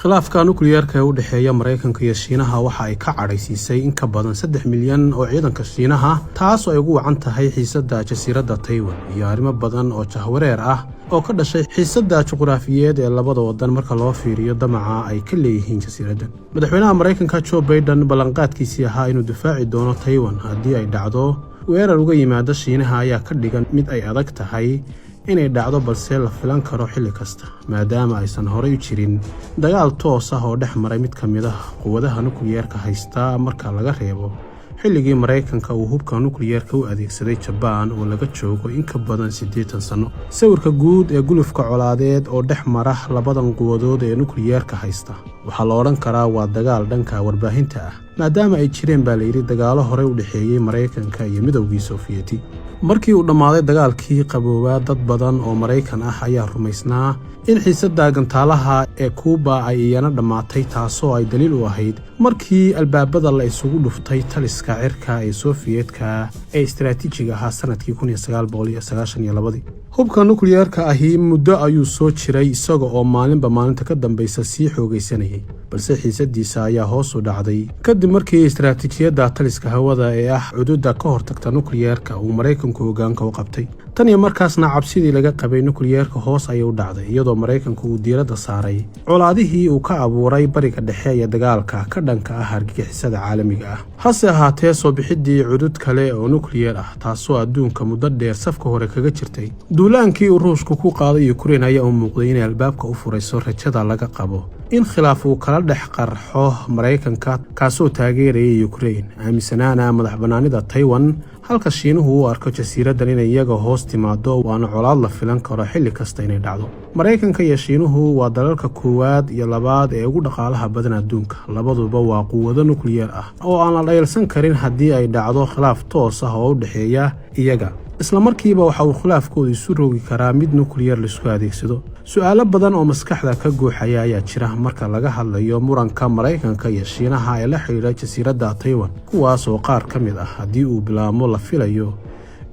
Khilaafka nukliyeerka ee u dhexeeya Maraykanka iyo Shiinaha waxa ay ka cadhaysiisay in ka badan 3 milyan oo ciidanka Shiinaha, taasoo ay ugu wacan tahay xiisadda jasiiradda Taiwan iyo arrimo badan oo jahwareer ah oo ka dhashay xiisadda juqraafiyeed ee labada waddan marka loo fiiriyo damaca ay ka leeyihiin jasiiraddan. Madaxweynaha Maraykanka Joe Biden ballanqaadkiisii ahaa inuu difaaci doono Taiwan haddii ay dhacdo weerar uga yimaada Shiinaha ayaa ka dhigan mid ay adag tahay inay dhacdo, balse la filan karo xilli kasta, maadaama aysan horay u jirin dagaal toos ah oo dhex maray mid ka mid ah quwadaha nukliyeerka haysta, marka laga reebo xilligii Maraykanka uu hubka nukliyeerka u adeegsaday Jabaan oo laga joogo in ka badan 80 sanno. Sawirka guud ee gulufka colaadeed oo dhex mara labadan quwadood ee nukliyeerka haysta waxaa la odhan karaa waa dagaal dhanka warbaahinta ah, maadaama ay jireen, baa layidhi, dagaalo horey u dhexeeyey Maraykanka iyo Midowgii Sofiyeeti. Markii uu dhammaaday dagaalkii qaboobaa, dad badan oo Maraykan ah ayaa rumaysnaa in xiisadda gantaalaha ee Kuuba ay iyana dhammaatay, taasoo ay daliil u ahayd markii albaabada la isugu dhuftay taliska cirka ee Sofiyeetka ee istaraatiijiga ahaa sannadkii. Hubka nukliyeerka ahi muddo ayuu soo jiray, isaga oo maalinba maalinta ka dambaysa sii xoogaysanayay, balse xiisadiisa ayaa hoos u dhacday kadib markii istaraatiijiyadda taliska hawada ee ah cududa ka hortagta nukliyeerka uu Maraykanku hoggaanka u qabtay. Tan iyo markaasna cabsidii laga qabay nukliyeerka hoos ayay u dhacday, iyadoo Maraykanku uu diiradda saaray colaadihii uu ka abuuray Bariga Dhexe iyo dagaalka ka dhanka ah argagixisada caalamiga ah. Hase ahaatee, soo bixiddii cudud kale oo nukliyeer ah, taasoo adduunka muddo dheer safka hore kaga jirtay, duulaankii uu Ruushku ku qaaday Ukrein ayaa u muuqday inay albaabka u furayso rajada laga qabo in khilaaf uu kala dhex qarxo Maraykanka, kaasoo taageerayay Ukrein, aaminsanaana madax bannaanida Taiwan, halka Shiinuhu u arko jasiiraddan inay iyaga hoos timaado, waana colaad la filan karo xilli kasta inay dhacdo. Maraykanka iyo Shiinuhu waa dalalka koowaad iyo labaad ee ugu dhaqaalaha badan adduunka. Labaduba waa quwado nukliyeer ah oo aan la dhayalsan karin. Haddii ay dhacdo khilaaf toos ah oo u dhexeeya iyaga, isla markiiba waxa uu khilaafkoodu isu rogi karaa mid nukliyeer laisku adeegsado. Su'aalo badan oo maskaxda ka guuxaya ayaa jira marka laga hadlayo muranka Maraykanka iyo Shiinaha ee la xidhiidha jasiiradda Taiwan, kuwaas oo qaar ka mid ah haddii uu bilaabmo la filayo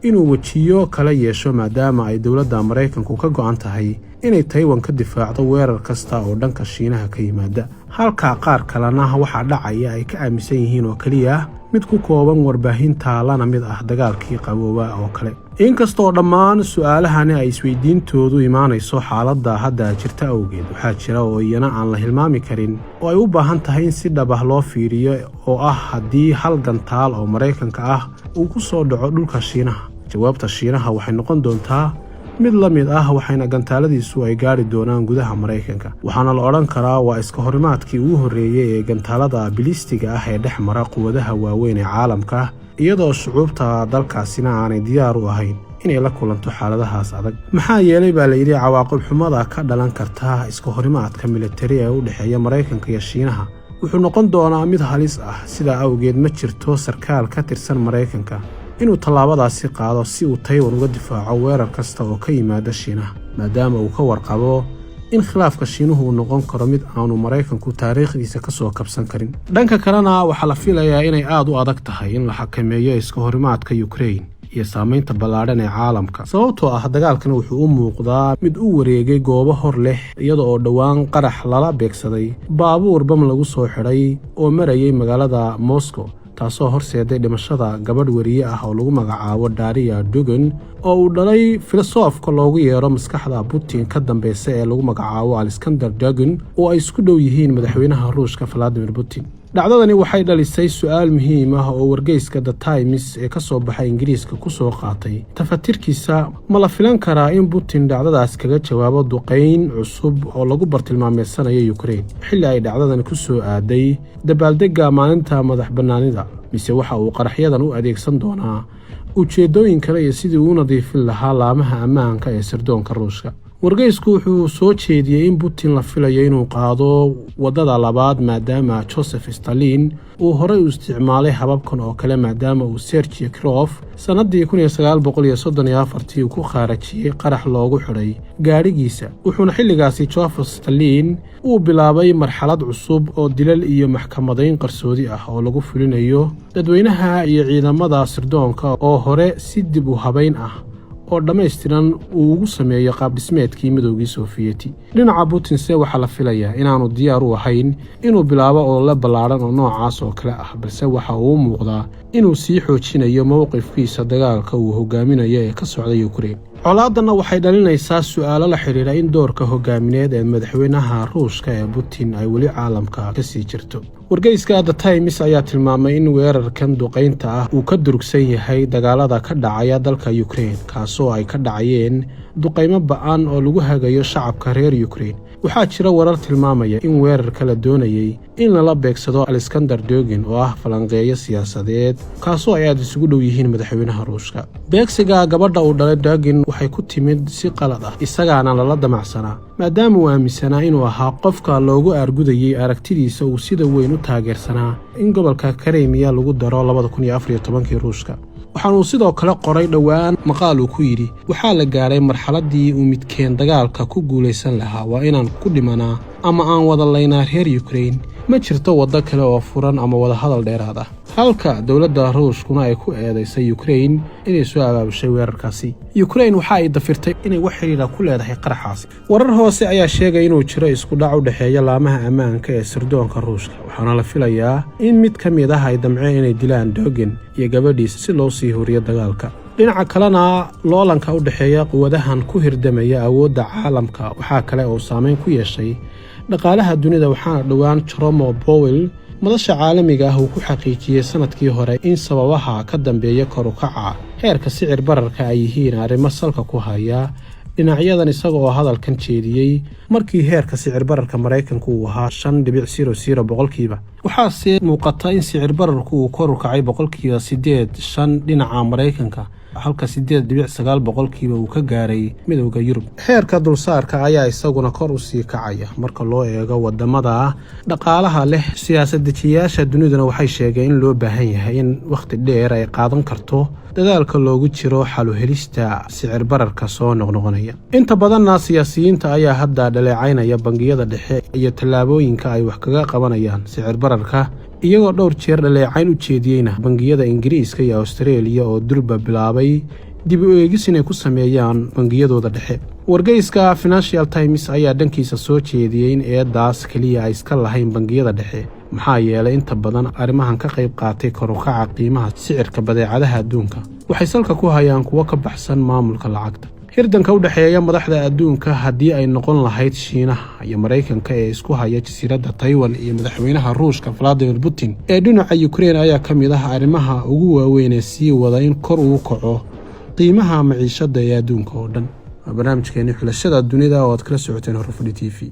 inuu wejiyo kala yeesho, maadaama ay dowladda Maraykanku ka go'an tahay inay Taiwan ka difaacdo weerar kasta oo dhanka Shiinaha ka yimaada, halka qaar kalena waxaa dhacaya ay ka aaminsan yihiin oo keliya mid ku kooban warbaahinta, lana mid ah dagaalkii qabooba oo kale. Inkastoo dhammaan su'aalahani ay isweydiintoodu imaanayso xaaladda hadda jirta awgeed, waxaa jira oo iyana aan la hilmaami karin oo ay u baahan tahay in si dhab ah loo fiiriyo, oo ah haddii hal gantaal oo Maraykanka ah uu ku soo dhaco dhulka Shiinaha, jawaabta Shiinaha waxay noqon doontaa mid la mid ah, waxayna gantaaladiisu ay gaari doonaan gudaha Maraykanka. Waxaana la odhan karaa waa iska horimaadkii ugu horreeyey ee gantaalada bilistiga ah ee dhex mara quwadaha waaweyn ee caalamka, iyadoo shucuubta dalkaasina aanay diyaar u ahayn inay la kulanto xaaladahaas adag, maxaa yeelay, baa layidhi, cawaaqib xumada ka dhalan karta iska horimaadka militari ee u dhexeeya Maraykanka iyo Shiinaha wuxuu noqon doonaa mid halis ah. Sidaa awgeed, ma jirto sarkaal ka tirsan Maraykanka inuu tallaabadaasi qaado si uu Taiwan uga difaaco weerar kasta oo ka yimaada Shiinaha, maadaama uu ka warqabo in khilaafka Shiinuhu uu noqon karo mid aanu Maraykanku taariikhdiisa ka soo kabsan karin. Dhanka kalena, waxaa la filayaa inay aad u adag tahay in la xakameeyo iska horimaadka Ukrein iyo saamaynta ballaadhan ee caalamka, sababtoo ah dagaalkan wuxuu u muuqdaa mid u wareegay goobo hor leh, iyada oo dhowaan qarax lala beegsaday baabuur bam lagu soo xidhay oo marayay magaalada Moscow, taasoo horseeday dhimashada gabadh weriye ah oo lagu magacaabo Daria Dugin, oo uu dhalay filosoofka loogu yeero maskaxda Putin ka dambeysa ee lagu magacaabo Alexander Dugin, oo ay isku dhow yihiin madaxweynaha Ruushka Vladimir Putin. Dhacdadani waxay dhalisay su'aal muhiim ah oo wargeyska The Times ee ka soo baxay Ingiriiska ku soo qaatay tafatirkiisa: ma la filan karaa in Putin dhacdadaas kaga jawaabo duqayn cusub oo lagu bartilmaameedsanayo Ukrein, xilli ay dhacdadan ku soo aaday dabaaldegga maalinta madax bannaanida, mise waxa uu qaraxyadan u adeegsan doonaa ujeeddooyin kale iyo sidii uu nadiifin lahaa laamaha ammaanka ee sirdoonka Ruushka? Wargeysku wuxuu soo jeediyey in Putin la filayo inuu qaado waddada labaad, maadaama Joseph Stalin uu horey u isticmaalay hababkan oo kale, maadaama uu Sergei Kirov sannaddii 1934-tii uu ku khaarajiyey qarax loogu xidhay gaadhigiisa, wuxuuna xilligaasi Joseph Stalin uu bilaabay marxalad cusub oo dilal iyo maxkamadayn qarsoodi ah oo lagu fulinayo dadweynaha iyo ciidamada sirdoonka oo hore si dib u habayn ah oo dhammaystiran uu ugu sameeyo qaabdhismeedkii Midoogii Sofiyeeti. Dhinaca Putinse waxaa la filayaa inaanu diyaar u ahayn inuu bilaabo olole ballaadhan oo noocaas oo kale ah, balse waxa uu u muuqdaa inuu sii xoojinayo mowqifkiisa dagaalka uu hogaaminayo ee ka socda Yukrain. Colaadanna waxay dhalinaysaa su'aalo la xidhiidha in doorka hogaamineed ee madaxweynaha Ruushka ee Putin ay weli caalamka ka sii jirto. Wargeyska The Times ayaa tilmaamay in weerarkan duqaynta ah uu ka durugsan yahay dagaalada ka dhacaya dalka Yukrain, kaasoo ay ka dhacayeen duqaymo ba'an oo lagu hagayo shacabka reer Yukrain. Waxaa jira warar tilmaamaya in weerarka la doonayey in lala beegsado Alexander Dugin, oo ah falanqeeyo siyaasadeed, kaasoo ay aad isugu dhow yihiin madaxweynaha Ruushka. Beegsiga gabadha uu dhalay Dugin waxay ku timid si qalad ah, isagaana lala damacsanaa, maadaama uu aaminsanaa inuu ahaa qofka loogu aargudayey aragtidiisa uu sida weyn u taageersanaa in gobolka Karemiya lagu daro 2014-kii Ruushka. Waxaanuu sidoo kale qoray dhowaan maqaal uu ku yidhi: "Waxaa la gaadhay marxaladdii uu midkeen dagaalka ku guulaysan lahaa. Waa inaan ku dhimanaa ama aan wada laynaa reer Yukrain. Ma jirto waddo kale oo furan ama wadahadal dheeraad ah." Halka dowladda Ruushkuna ay ku eedaysay Yukrain inay soo abaabushay weerarkaasi. Yukrain waxa ay dafirtay inay wax xidhiidha ku leedahay qaraxaasi. Warar hoose ayaa sheegay inuu jiro isku dhac u dhexeeya laamaha ammaanka ee sirdoonka Ruushka, waxaana la filayaa in mid ka mid ah ay damceen inay dilaan Dugin iyo gabadhiisa si loo sii huriyo dagaalka. Dhinaca kalena, loolanka u dhexeeya quwadahan ku hirdamaya awoodda caalamka waxaa kale oo saameyn ku yeeshay dhaqaalaha dunida, waxaana dhowaan Jerome Powell madasha caalamiga ah uu ku xaqiijiyey sannadkii hore in sababaha ka dambeeya kor u kaca heerka sicir bararka ay yihiin arrimo salka ku haya dhinacyadan, isaga oo hadalkan jeediyey markii heerka sicir bararka Maraykanku uu ahaa 5.00%. Waxaase muuqata in sicir bararku uu kor u kacay 8.5% dhinaca Maraykanka, halka 8.9% uu ka gaaray Midowda Yurub. Heerka dulsaarka ayaa isaguna kor u sii kacaya marka loo eego wadamada dhaqaalaha leh. Siyaasad dejiyayaasha duniduna waxay sheegeen in loo baahan yahay in wakhti dheer ay qaadan karto dadaalka loogu jiro xaluhelista sicir bararka soo noqnoqonaya. Inta badanna siyaasiyiinta ayaa hadda dhaleecaynaya bangiyada dhexe iyo tallaabooyinka ay wax kaga qabanayaan sicir bararka, iyagoo dhowr jeer dhaleecayn u jeediyeyna bangiyada Ingiriiska iyo Austareeliya oo durba bilaabay dib u eegis inay ku sameeyaan bangiyadooda dhexe. Wargeyska Financial Times ayaa dhankiisa soo jeediyey in eedaas keliya ay iska lahayn bangiyada dhexe, maxaa yeelay inta badan arrimahan ka qayb qaatay kor u kaca qiimaha sicirka badeecadaha adduunka waxay salka ku hayaan kuwo ka baxsan maamulka lacagta. Hirdanka u dhexeeya madaxda adduunka, haddii ay noqon lahayd Shiinaha iyo Maraykanka ee isku haya jasiiradda Taiwan iyo madaxweynaha Ruushka Valadimir Putin ee dhinaca Ukrein, ayaa ka mid ah arrimaha ugu waaweyn ee sii wada in kor uu kaco qiimaha maciishadda ee adduunka oo dhan. Waa barnaamijkeeni Xulashada Dunida oo aad kala socoteen Horufadhi TV.